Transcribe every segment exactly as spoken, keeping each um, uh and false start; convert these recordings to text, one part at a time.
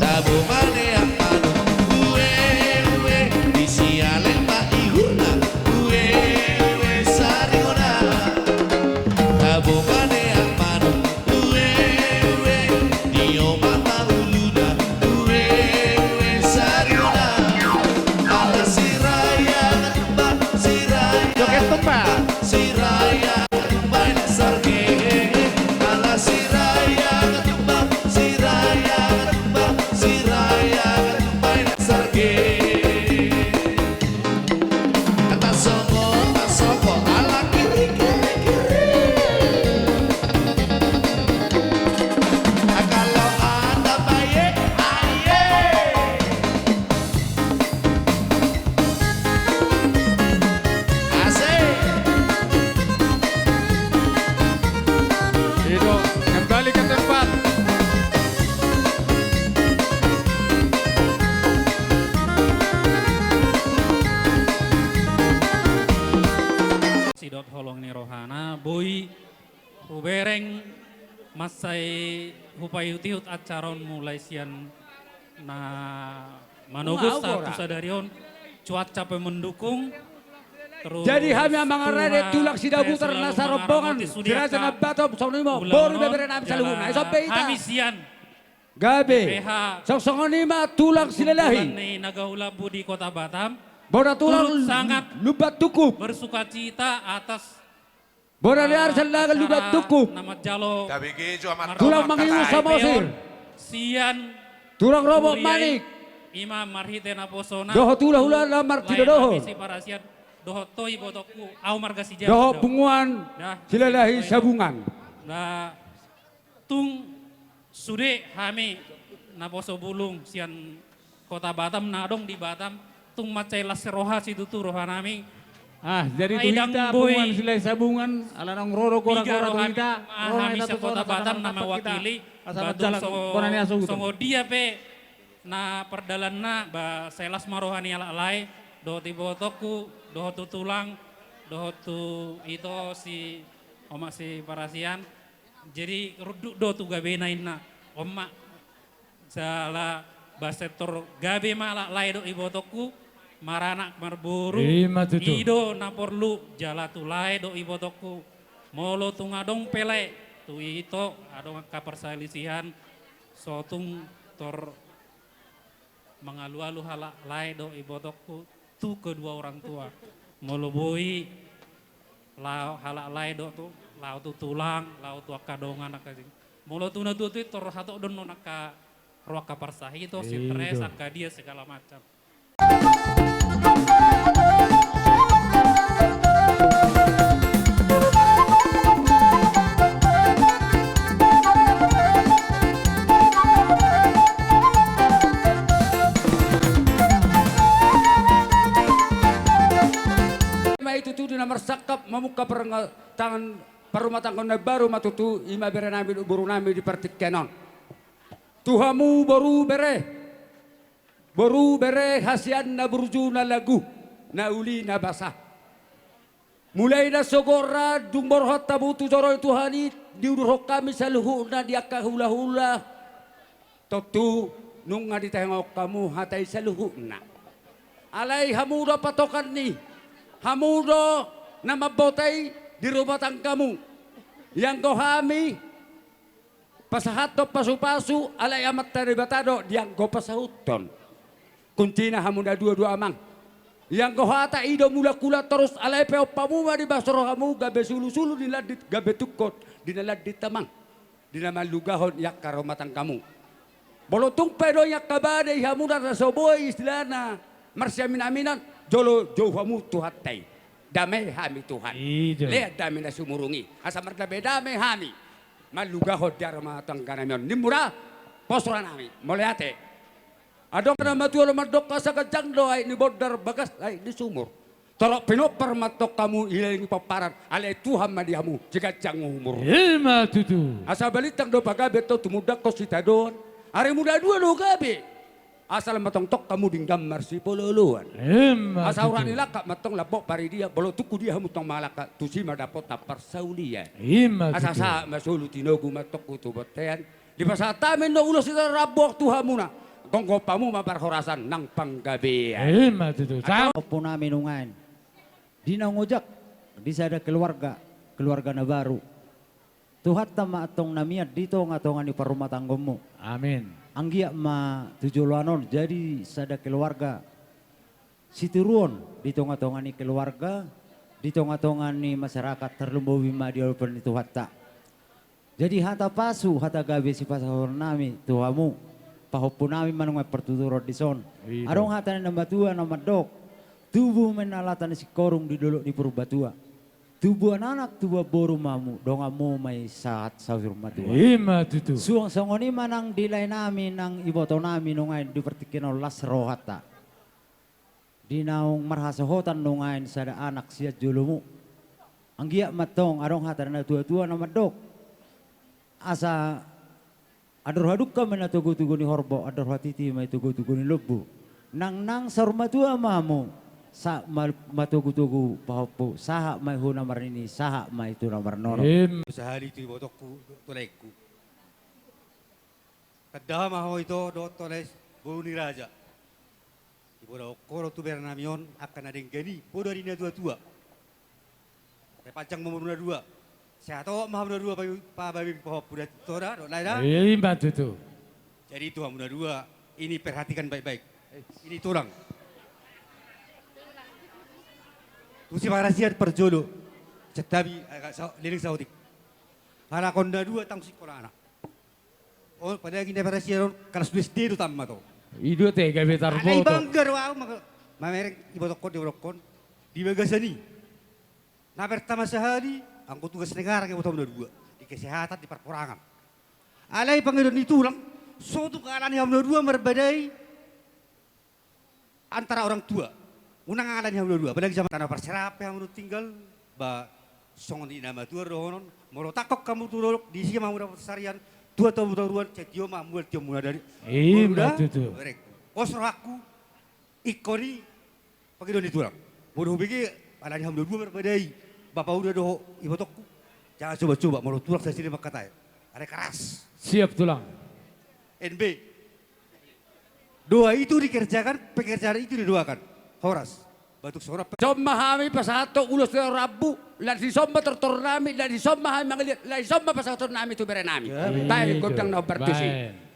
Tabo ma neak manuk, ue, ue, di sialeng ma ihurna, ue, ue, sarihona. Tabo ma neak manuk, ue, ue, di omak ma uluna, ue, ue, sarihona. Ala siraya na tumbang, siraya. Joget tumbang. Siraya na tumbang na sarge. Ala siraya na tumbang, siraya na tumbang, siraya na tumbang na sarge. Tasongo, tasongo, ala kiri, kiri, kiri. Angka loan na baye, aye. Asik. Ido, kembali ke tempat. Sidok holong ni rohana, boi hubereng mansai hupaihut-ihut acara on mulai sian na manogot sahat tu sadari on, cuaca pe mendukung. Terus jadi hami amang rade tulang Sidabutar na sarombongan, si Raja Nambatom, songon i ma boru ibebere nami saluhutna. Ison pe hita. Hami sian gabe. Songon i ma tulang Silalahi. Kumpulan ni Nagahula Budi Kota Batam. Bona tulang turut sangat Lumban Tungkup. Bersukacita atas bona ni ari sallaga Lumban Tungkup. Na manjalo tulang Mangido Samosir. Sian tulang Robo Manik. Ima marhite naposona. Dohot hulahula na martinodohon. Dohot tu ibotongku, au marga Sijabu. Dohot punguan Silalahi Sabungan. Tung sude hami naposo bulung sian Kota Batam na adong di Batam, tung mansai las roha situtu rohanami. Ah, jadi tu hita punguan Silalahi Sabungan, ala naung ro do gora-gora tu hita, ro hami sian Kota Batam na mewakili. Asa manjalang bona ni asuhuton. Songon dia pe na pardalanna, ba sai las ma roha ni halak lae, dohot ibotongku, dohot tu tulang, dohot tu ito si omak si Parasian. Jadi runduk do tu gabena inna. On ma, jala bahen tor gabe ma halak lae dohot ibotongku, maranak marboru. I ma tutu. I do na porlu, jala tu lae dohot ibotongku. Molo tung adong pe lae, tu ito adong angka parsalisihan, so tung tor mangalualu halak lae dohot ibotongku tu kedua orang tua. Molo boi laho halak lae dohot tu, laho tu tulang, laho tu angka dongan, angka sing. Molo tu na tuatua i tor hatop do annon angka ro angka parsahit, i do, stres, angka dia segala macam. Ma i tutu di na marsangkap mamungka parrumatanggaon na baru ma tutu, i ma bere nami dohot boru nami di partingkian on. Tu hamu boru bere, boru bere hasian na burju na lagu, na uli na basa. Mulai na so goar dung borhat hamu tu joro ni Tuhan i, diuduthon hami saluhutna di angka hulahula. Tontu nunga ditehonghon hamu hata i saluhutna. Alai hamu do patokan ni, hamu do na mamboto i di rumah tanggamu. Ianggo hami pasahathon pasupasu, alai Amanta Debata do dianggo pasahuthon. Kuncina hamu na dua-dua amang. Ianggo hata i do mulak-ulak torus, alai peop hamu ma di bas rohamu, gabe sulu-sulu di na landit, gabe tungkot di na landit amang, di na manlugahon i angka rumah tanggamu. Molo tung pe adong angka badai hamu na so boi istilahna marsiamin-aminan, jolo jou hamu Tuhanta i. Dame hami Tuhan. I do. Lean dame na sumurung i, asa mardame-dame hami manlugahon di rumah tangga nami on. Nimbura, pos roha nami. Mauliate. Adong na matua do mandok, asa ganjang do aek ni bondar, bagas aek ni sumur. Torop pinompar ma antong hamu i, leleng i pomparan, alai Tuhan ma di hamu siganjang umur. I ma tutu. Asa balintang do pagabe antong tumundalhon sitadoan. Arimu na dua do gabe, asal ma tongtong hamu denggan marsipolooloan. I ma tutu. Asa urat ni langkap ma antong lambok paridian, molo tung tu dia hamu antong mangalangka, tusi ma dapotan parsaulian. I ma tutu. Asa sahat ma solu, tinogu ma antong tu bontean. Dipasahat hami annon ulos sitarrambu tu hamuna, gomgom hamu ma parhorasan nang panggabean. I ma tutu. Antong pahompu nami nuaeng, di naung ojak di sada keluarga, keluarga na baru. Tuhanta ma antong na mian di tonga-tonga ni parrumatanggaonmu. Amin. Anggiat ma tu joloan on jadi sada keluarga sitiruon di tonga-tonga ni keluarga, di tonga-tonga ni masyarakat, tarlumobi ma di adopan ni Tuhanta. Jadi hata pasu, hata gabe sipasahaton nami tu hamu, pahompu nami ma nuaeng partuturon dison. I do. Adong hata ni na matua na mandok, tubu ma inna lata ni singkoru di dolok ni Purbatua. Tubuan anak, tubuan boru ma hamu, donganmu ma i sahat saur matua. I ma tutu. Suang songon i ma nang di lae nami nang iboto nami nuaeng di partingkian on, las rohanta di naung marhasohotan nuaeng sada anak sian jolomu. Anggiat ma antong, adong hata ni na tua-tua na mandok, asa andor hadungka ma i na togu-togu ni horbo, andor hatiti ma i togu-togu ni lombu. Nang, nang saur matua ma hamu, sahat ma, ma togu-togu pahompu, sahat ma i hu na marnini, sahat ma i tu na marnono. Em. Sahali tu ibotongku, tu laengku. Tanda ma ho ito dohot tole, boru ni raja. Diboan ho do tu bere nami on angka na denggan i, poda ni na tua-tua. Ate panjang ma umur na dua. Sehat opat ma hamu na dua, pa, pa, pahompu da, ito da, dohot lae da. I ma tutu. Jadi tu hamu na dua, ini perhatikan baik-baik. Ini tulang. Tusi parasian parjolo. Santabi, agak sa-, leleng saotik. Halak on na dua tang sikola anak. Oh, padahal gini parasian on, kelas dua S D do tamat, oh. I do ate, gabe tarboto. Alai bangga do au, maka, mamereng ibotongkon, di ibotongkon. Di bagasan i. Na pertama sahali, anggo tugas negara nge botong na dua. Di kesehatan, di parporangan. Alai pangidoan ni tulang, so tung alani hamu na dua marbadai antara orang tua. Unang alani hamu na dua, apalagi zaman tanah parserahan pe hamu tinggal, ba, songon i na matua dohonon, molo tangkok hamu tu dolok, disi ma hamu dapot sarian, tua tamu toruan, cetio ma hamu, tiomuna dari. I ma tutu. Berek. Pos rohangku, ingkon i, pangidoan ni tulang. Molo hubege, alani hamu na dua marbadai, bapa uda dohot ibotongku. Jangan coba-coba, molo tulang sasiri mangkatai. Are keras. Siap tulang. N B. Doa itu dikerjakan, pekerjaan itu didoakan. Horas. Batuk songon on pe. Dison ma hami pasahathon ulos na rambu, laos dison ma tortor nami, laos dison ma hami mangaliat, laos dison ma pasahaton nami tu bere nami. Ya, baik. Baen gondang na hombar tusi. Baen.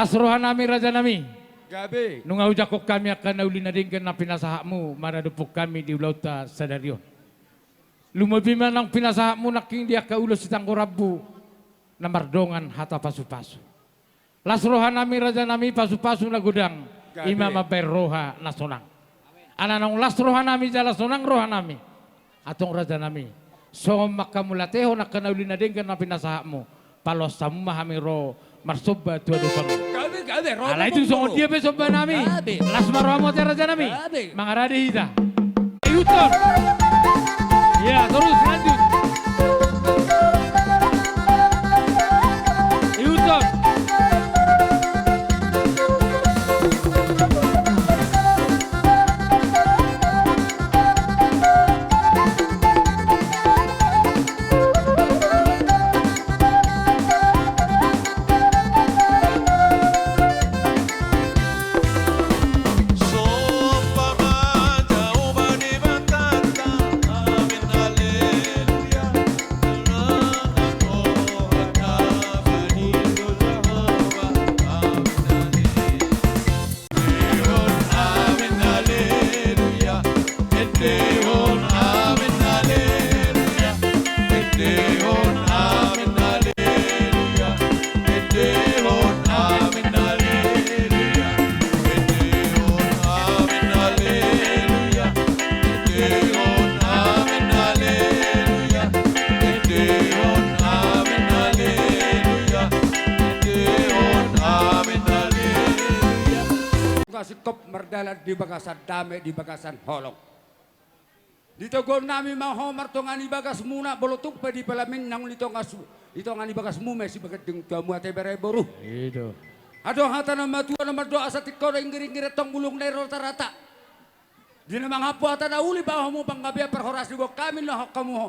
Las rohanami, rajanami. Gabe. Nunga hujangkon hami angka na uli na denggan na pinasahatmu maradophon hami di ulaonta sadari on. Lumobi ma naung pinasahatmu nangkin di angka ulos sitanggo rambu na mardongan hata pasupasu. Las rohanami, rajanami, pasupasu na godang, gabe, i ma mambahen roha na sonang. Ala naung las rohanami jala sonang rohanami, antong rajanami, songon ma hamu latehon angka na uli na denggan na pinasahatmu, paloas hamu ma hami ro marsomba tu adopanmu. Gabe, gabe, ro. Alai tung songon dia pe sombanami. Gabe. Las ma rohamu ate, rajanami. Gabe. Mangarade hita. Ihuthon. Ya, terus lanjut. Ihuthon. Singkop mardalan di bagasan dame, di bagasan holong. Ditoguonnami ma ho martonga ni bagasmuna, molo tung pe di palamin naung di tonga su-, di tonga ni bagasmu ma sibaganding tu hamu ate bere boru. I do. Adong hata na matua na mandok asa tingko do inggir-inggir antong bulung na i rata-rata. Di na mangampu hata na uli bahen hamu panggabean parhorasan diboan hami na hok hamu ho.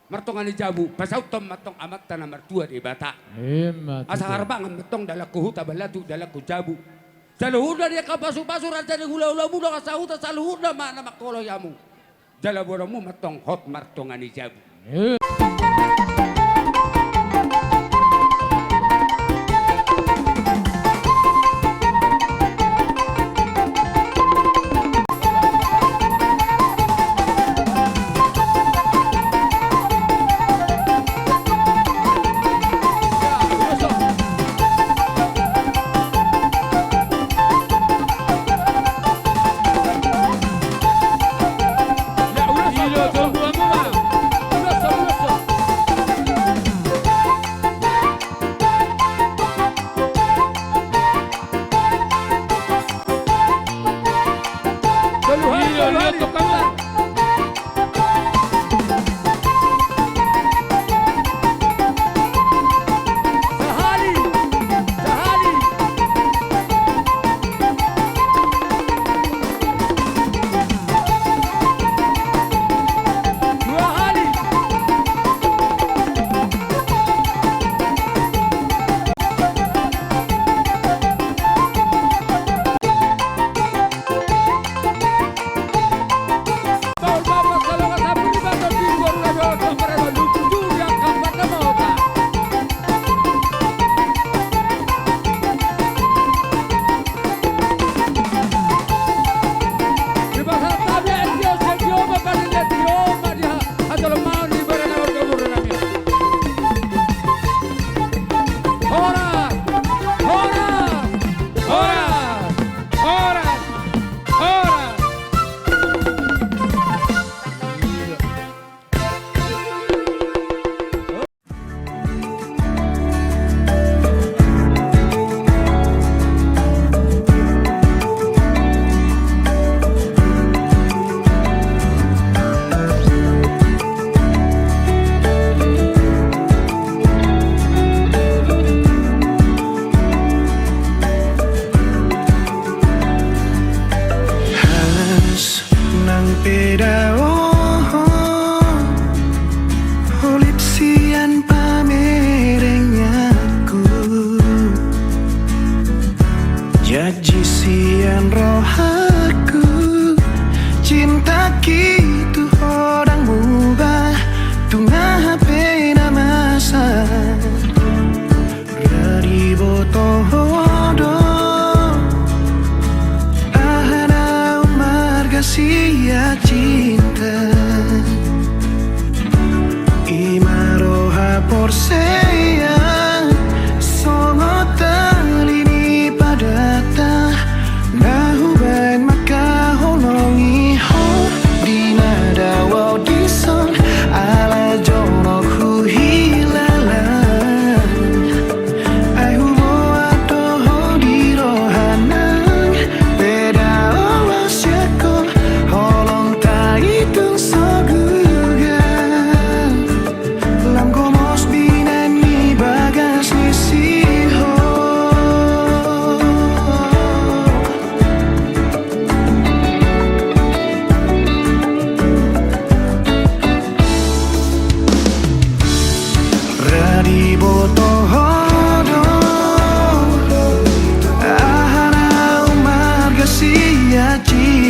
Martonga ni jabu, pasauthon ma antong Amanta na martua Debata. Ima tutu. Asa harbangan ma antong dalan hu huta, balatuk dalan hu jabu. Saluhutna di angka pasupasu raja ni hula-hula muna asa huta saluhutna ma na mangkoloi hamu. Jala boanonmu ma antong hot martonga ni jabu. Ima.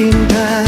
Cinta